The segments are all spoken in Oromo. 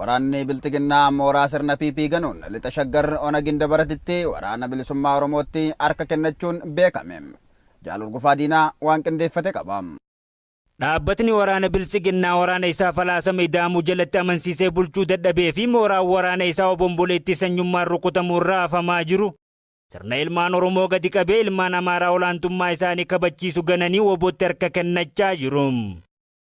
Waraanni Bilxiginnaa mooraa sirna PP ganuun Lixa Shaggar Ona Gindabaratitti Waraana Bilisummaa Oromootti harka kennachuun beekame. Jaal Hurgufaa Diinaa waan qindeeffate qaba. Dhaabbatni waraana Biltsiginnaa waraana isaa falaasama Ida'amuu jalatti amansiisee bulchuu dadhabee fi mooraan waraana isaa obomboleettii sanyummaan rukutamuun raafamaa jiru sirna ilmaan Oromoo gadi qabee ilmaan Amaaraa olaantummaa isaanii kabachiisu gananii WBOtti harka kennachaa jiru.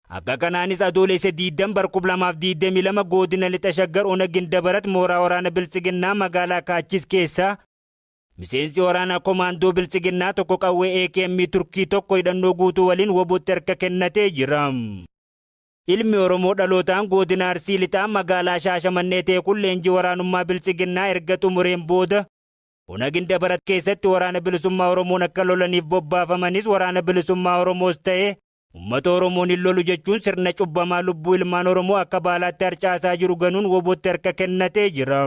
Akka kanaanis Adoolessa 20 bar 2022 Goodina Lixa Shaggar Ona Gindabarat mooraa waraana Biltsiginnaa magaalaa Kaachis keessaa miseensi waraanaa komaandoo Biltsiginnaa tokko qawwee AKM Turkii tokko hidhannoo guutuu waliin WBOtti harka kennatee jira. Ilmi Oromoo dhalootaan Goodina Arsii Lixaa magaalaa Shaashamannee ta'e kun leenjii waraanummaa Biltsiginnaa erga xumureen booda Ona Gindabarat keessatti waraana bilisummaa Oromoon akka lolaniif bobbaafamanis waraana bilisummaa Oromoos ta'e Uummata Oromoon hin lolu jechuun sirna cubbamaa lubbuu ilmaan Oromoo akka baalaatti harcaasaa jiru ganuun WBOtti harka kennatee jira.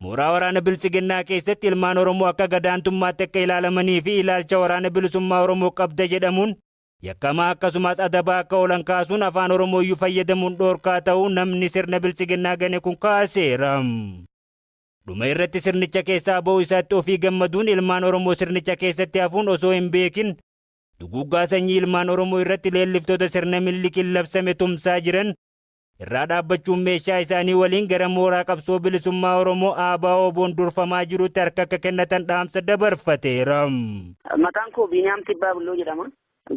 Mooraa waraana Biltsiginnaa keessatti ilmaan Oromoo akka gadaantummaatti akka ilaalamanii fi ilaalcha waraana bilisummaa Oromoo qabda jedhamuun yakkamaa akkasumas adabaa akka oolan kaasuun afaan Oromoo iyyuu fayyadamuun dhoorkaa ta'uu namni sirna Biltsiginnaa gane kun kaaseera. Dhuma irratti sirnicha keessaa ba'uu isaatti ofii gammaduun ilmaan Oromoo sirnicha keessatti hafuun osoo hin beekin duguuggaa sanyii ilmaan Oromoo irratti leelliftoota sirna Minilikiin labsame tumsaa jiran irraa dhaabbachuun meeshaa isaanii waliin gara mooraa qabsoo bilisummaa Oromoo ABO-WBOn durfamaa jirutti harka akka kennatan dhaamsa dabarfateera. Maqaan koo Biiniyaam Tibbaa Bulloo jedhama.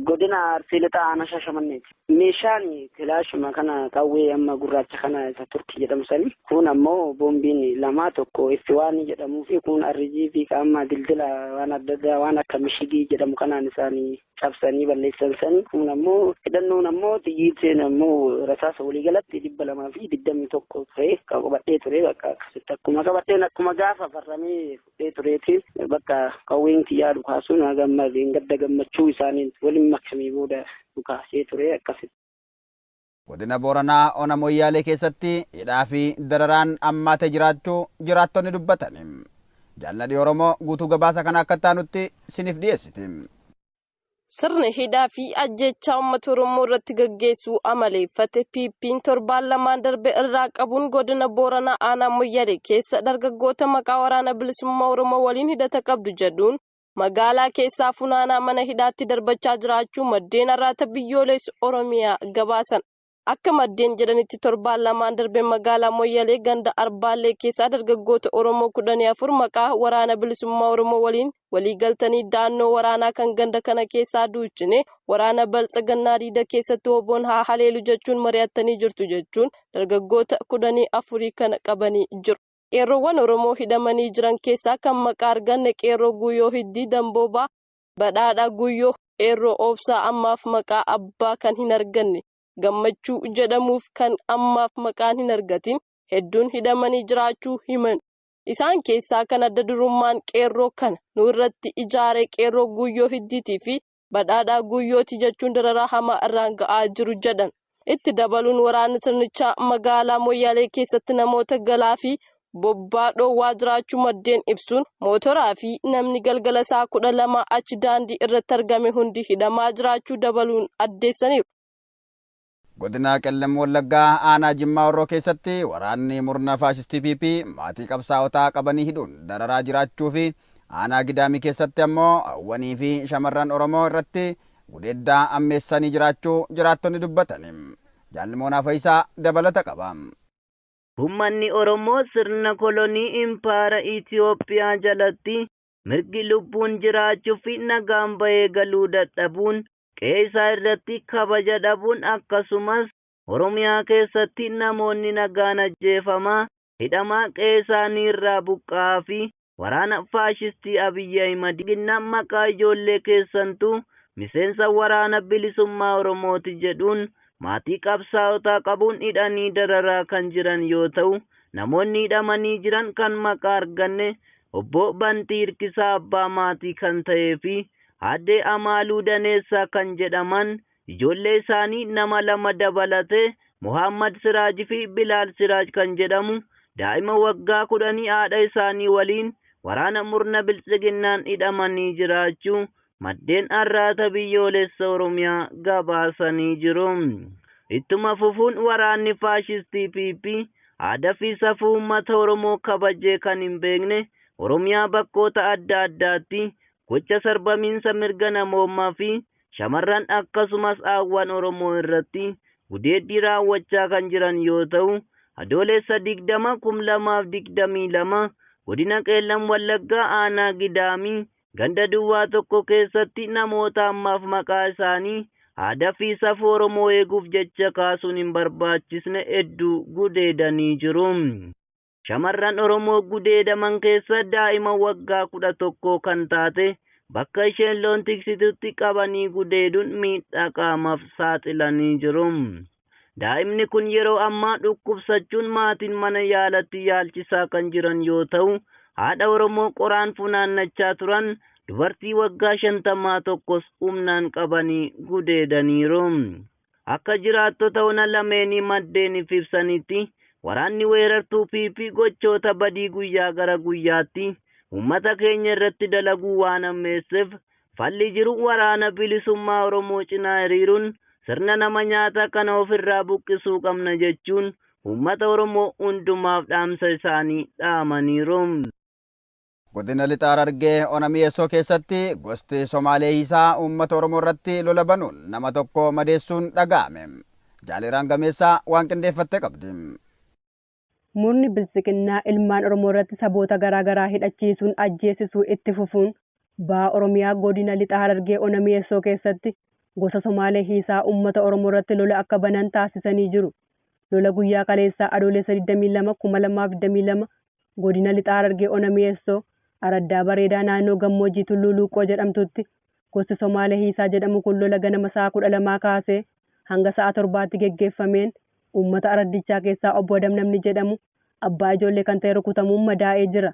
Godina Arsii Lixaa Aanaa Shaashamanneeti. Meeshaan kilaashuma kana qawwee amma gurraacha kana isa Turkii jedhamu sani. Kun ammoo boombiin lama tokko F1 jedhamuu fi kun RGB qaama dildila waan adda addaa waan akka mishigii jedhamu kanaan isaan cabsanii balleessan sani. Kun ammoo hidhannoon ammoo xiyyiitiin ammoo rasaasa waliigalatti 221 ture kan qabadhee ture bakka akkasitti akkuma qabadheen akkuma gaafa farramee fudhee tureeti bakka qawween kiyyaa dhukaasuun haga amma gadda gammachuu isaaniin waliin makamee booda dhukaasee ture akkasitti. Godina Booranaa Ona Moyyaalee keessatti hidhaa fi dararaan ammaatee jiraachuu jiraattonni dubbatan. Jaal Nadhii Oromoo guutuu gabaasa kana akka itti aanutti siniif dhiyeessiti. Sirni hidhaa fi ajjeechaa uummata Oromoo irratti gaggeessuu amaleeffate PPn torbaan lamaan darbe irraa qabuun godina Booranaa aanaa Moyyaalee keessa dargaggoota maqaa waraana bilisummaa Oromoo waliin hidhata qabdu jedhuun magaalaa keessaa funaanaa mana hidhaatti darbachaa jiraachuu maddeen Arraata Biyyoolessa Oromiyaa gabaasan. Akka maddeen jedhanitti torbaan lamaan darbe magaalaa Moyyalee ganda Arbaallee keessaa dargaggoota Oromoo 14 maqaa waraana bilisummaa Oromoo waliin waliigaltanii da'annoo waraanaa kan ganda kana keessaa duuchine waraana Baltsagannaa Diida keessatti woboon haa haleelu jechuun mari'attanii jirtu jechuun dargaggoota 14 kana qabanii jiru. Qeerroowwan Oromoo hidhamanii jiran keessaa kan maqaa arganne Qeerroo Guyyoo Hiddii Damboobaa, Badhaadhaa Guyyoo, Qeerroo Oobsaa ammaaf maqaa abbaa kan hin arganne Gammachuu jedhamuuf kan ammaaf maqaan hin argatin hedduun hidhamanii jiraachuu himan. Isaan keessaa kan adda durummaan qeerroo kana nu irratti ijaare Qeerroo Guyyoo Hiddiitii fi Badhaadhaa Guyyooti jechuun dararaa hamaa irraan ga'aa jiru jedhan. Itti dabaluun waraanni sirnichaa magaalaa Moyyaalee keessatti namoota galaa fi bobbaa dhoowwaa jiraachuu maddeen ibsuun mootoraa fi namni galgala sa'a 12 achi daandii irratti argame hundi hidhamaa jiraachuu dabaluun addeessaniiru. Godina Qellem Wallaggaa aanaa Jimmaa Horroo keessatti waraanni murna faashistii PP maatii qabsaa'otaa qabanii hidhuun dararaa jiraachuu fi aanaa Gidaamii keessatti ammoo hawwanii fi shamarran Oromoo irratti gudeeddaa ammeessanii jiraachuu jiraattonni dubbatan. Jaal Nimoonaa Fayisaa dabalata qaba. Ummanni Oromoo sirna kolonii impaayera Itiyoophiyaa jalatti mirgi lubbuun jiraachuu fi nagaan bahee galuu dadhabuun, qe'ee isaa irratti kabaja dhabuun akkasumas Oromiyaa keessatti namoonni nagaan ajjeefamaa, hidhamaa, qe'ee isaanii irraa buqqa'aa fi waraana faashistii Abiy Ahimadiin maqaa ijoollee keessantu miseensa waraana bilisummaa Oromooti jedhuun maatii qabsaa'otaa qabuun hidhanii dararaa kan jiran yoo ta'u, namoonni hidhamanii jiran kan maqaa arganne Obbo Bantii Hirkisaa abbaa maatii kan ta'ee fi Aadde Amaaluu Daneessaa kan jedhaman ijoollee isaanii nama 2 dabalatee Mohaammad Siraaj fi Bilaal Siraaj kan jedhamu daa'ima waggaa kudhanii haadha isaanii waliin waraana murna biltsiginnaan hidhamanii jiraachuu maddeen Arraata Biyyoolessa Oromiyaa gabaasanii jiru. Ittuma fufuun waraanni faashistii PP aadaa fi safuu uummata Oromoo kabajee kan hin beekne Oromiyaa bakkoota adda addaatti gocha sarbamiinsa mirga namoomaa fi shamarran akkasumas hawwan Oromoo irratti gudeeddii raawwachaa kan jiran yoo ta'u, Adoolessa 20 2022 godina Qeellam Wallaggaa aanaa Gidaamii ganda duwwaa tokko keessatti namoota ammaaf maqaa isaanii aadaa fi safuu Oromoo eeguuf jecha kaasuun hin barbaachisne hedduu gudeedanii jiru. Shamarran Oromoo gudeedaman keessa daa'ima waggaa 11 kan taate bakka isheen loon tiksitutti qabanii gudeeduun miidhaa qaamaaf saaxilanii jiru. Daa'imni kun yeroo ammaa dhukkubsachuun maatiin mana yaalatti yaalchisaa kan jiran yoo ta'u, haadha Oromoo qoraan funaannachaa turan dubartii waggaa 50 tokkos humnaan qabanii gudeedaniiru. Akka jiraattota ona lameenii maddeeniif ibsanitti, waraanni weerartuu PP gochoota badii guyyaa gara guyyaatti uummata keenya irratti dalaguu waan ammeesseef, falli jiru waraana bilisummaa Oromoo cinaa hiriiruun sirna nama nyaata kana ofirraa buqqisuu qabna jechuun uummata Oromoo hundumaaf dhaamsa isaanii dhaamaniiru. Godina Lixa Harargee ona Mi'eessoo keessatti gosti Somaalee Hiisaa uummata Oromoo irratti lola banuun nama tokko madeessuun dhaga'ame. Jaaleeraan Gameessaa waan qindeeffatte qabdi. Murni Biltsiginnaa ilmaan Oromoo irratti saboota garaa garaa hidhachiisuun ajjeesisuu itti fufuun baha Oromiyaa godina Lixa Harargee ona Mi'eessoo keessatti gosa Somaalee Hiisaa uummata Oromoo irratti lola akka banan taasisanii jiru. Lola guyyaa kaleessaa Adoolessa 22 2022 godina Lixa Harargee ona Mi'eessoo araddaa bareedaa naannoo gammoojjii Tulluu Luuqoo jedhamtutti gosti Somaalee Hiisaa jedhamu kun lola ganama sa'a 12 kaasee hanga sa'a 7tti geggeeffameen uummata araddichaa keessaa obbo Adam namni jedhamu abbaa ijoollee kan ta'e rukutamuun madaa'ee jira.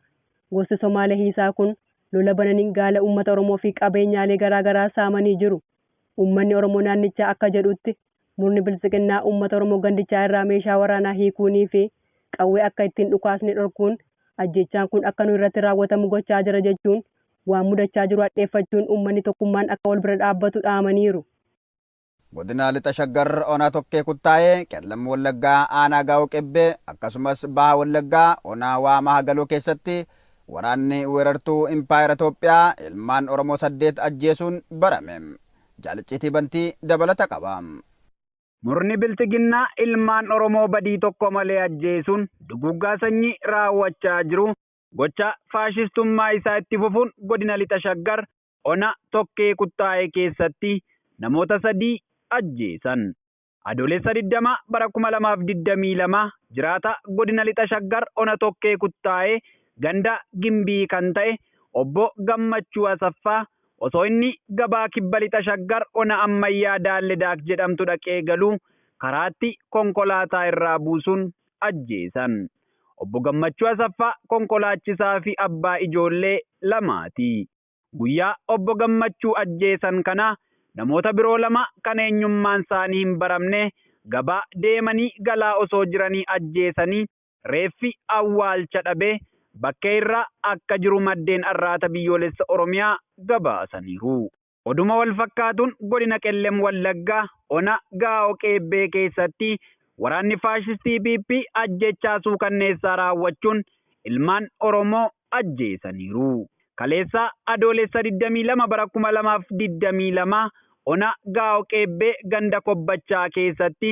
Gosti Somaalee Hiisaa kun lola bananiin gaala uummata Oromoo fi qabeenyaalee garaa garaa saamanii jiru. Uummanni Oromoo naannichaa akka jedhutti murni Biltsiginnaa uummata Oromoo gandichaa irraa meeshaa waraanaa hiikuunii fi qawwee akka ittiin dhukaasni dhorkuun ajjechaan kun akka nu irratti raawwatamu gochaa jira jechuun waan mudachaa jiru hadheeffachuun uummanni tokkummaan akka wal bira dhaabbatu dhaamaniiru. Godina Lixa Shaggar ona Tokkee Kuttaayee, Qellam Wallaggaa aanaa Gaa'oo Qebbee akkasumas Baha Wallaggaa ona Waama Hagaloo keessatti waraanni weerartuu Impaayera Itoophiyaa ilmaan Oromoo 8 ajjeesuun barame. Jaalicciitii Bantii dabalata qaba. Murni Bilxiginnaa ilmaan Oromoo badii tokko malee ajjeesuun duguuggaa sanyii raawwachaa jiru gocha faashistummaa isaa itti fufuun godina Lixa Shaggar ona Tokkee Kuttaayee keessatti namoota 3 ajjeesan. Adoolessa 20 bara 2022 jiraata godina Lixa Shaggar ona Tokkee Kuttaayee ganda Gimbii kan ta'e obbo Gammachuu Asaffaa osoo inni gabaa kibba Lixa Shaggar ona Ammayyaa Daalledaak jedhamtu dhaqee galuu karaatti konkolaataa irraa buusuun ajjeesan. Obbo Gammachuu Asaffaa konkolaachisaa fi abbaa ijoollee lamaati. Guyyaa obbo Gammachuu ajjeesan kana namoota biroo 2 kan eenyummaan isaanii hin baramne gabaa deemanii galaa osoo jiranii ajjeesanii reeffi awwaalcha dhabe bakkee irra akka jiru maddeen Arraata Biyyoolessa Oromiyaa gabaasaniiru. Oduma wal fakkaatuun godina Qellem Wallaggaa ona Gaa'oo Qeebbee keessatti waraanni faashistii PP ajjechaa suukanneessaa raawwachuun ilmaan Oromoo ajjeesaniiru. Kaleessa Adoolessa 22 bara 2022 ona Gaa'oo Qeebbee ganda Kobbachaa keessatti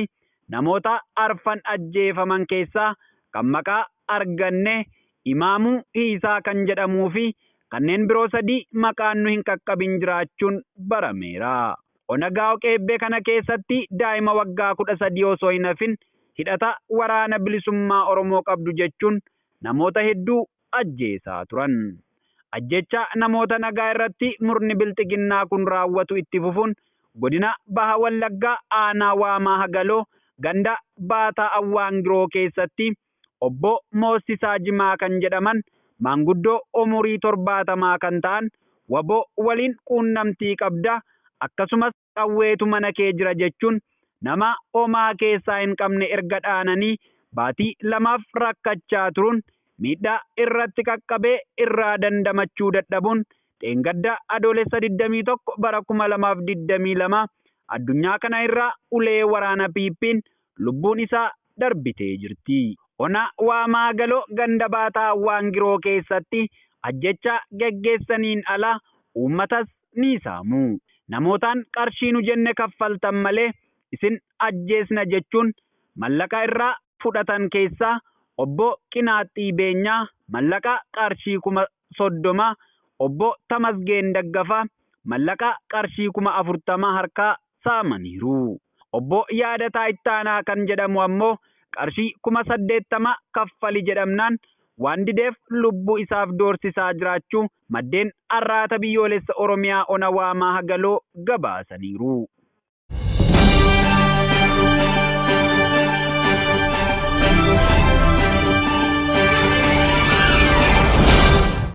namoota arfan ajjeefaman keessaa kan maqaa arganne Imaamuu Hiisaa kan jedhamuu fi kanneen biroo 3 maqaan nu hin qaqqabin jiraachuun barameera. Ona Gaa'oo Qeebbee kana keessatti daa'ima waggaa 13 osoo hin hafin hidhata waraana bilisummaa Oromoo qabdu jechuun namoota hedduu ajjeesaa turan. Ajjecha namoota nagaa irratti murni Bilxiginnaa kun raawwatu itti fufuun godina Baha Wallaggaa aanaa Waamaa Hagaloo ganda Baataa Awwaangiroo keessatti obbo Moosisaa Jimaa kan jedhaman maanguddoo umurii 70 kan ta'an waboo waliin quunnamtii qabda akkasumas qawweetu mana kee jira jechuun nama homaa keessaa hin qabne erga dhaananii baatii 2f rakkachaa turuun miidhaa irratti qaqqabee irraa dandamachuu dadhabuun dheengadda Adoolessa 21 bara 2022 addunyaa kana irraa ulee waraana PP'n lubbuun isaa darbitee jirti. Ona Waamaa Hagaloo ganda Baataa Waangiroo keessatti ajjechaa geggeessaniin ala uummatas ni saamu. Namootaan qarshii nu jenne kaffaltan malee isin ajjeesna jechuun mallaqa irraa fudhatan keessaa obbo Qinaaxxii Beenyaa mallaqa qarshii 30,000, obbo Tamasgeen Daggafaa mallaqa qarshii 40,000 harkaa saamaniiru. Obbo Yaadataa Ittaanaa kan jedhamu ammoo qarshii 80,000 kaffali jedhamnaan waan dideef lubbuu isaaf doorsisaa jiraachuu maddeen Arraata Biyyoolessa Oromiyaa Ona Waamaa Hagaloo gabaasaniiru.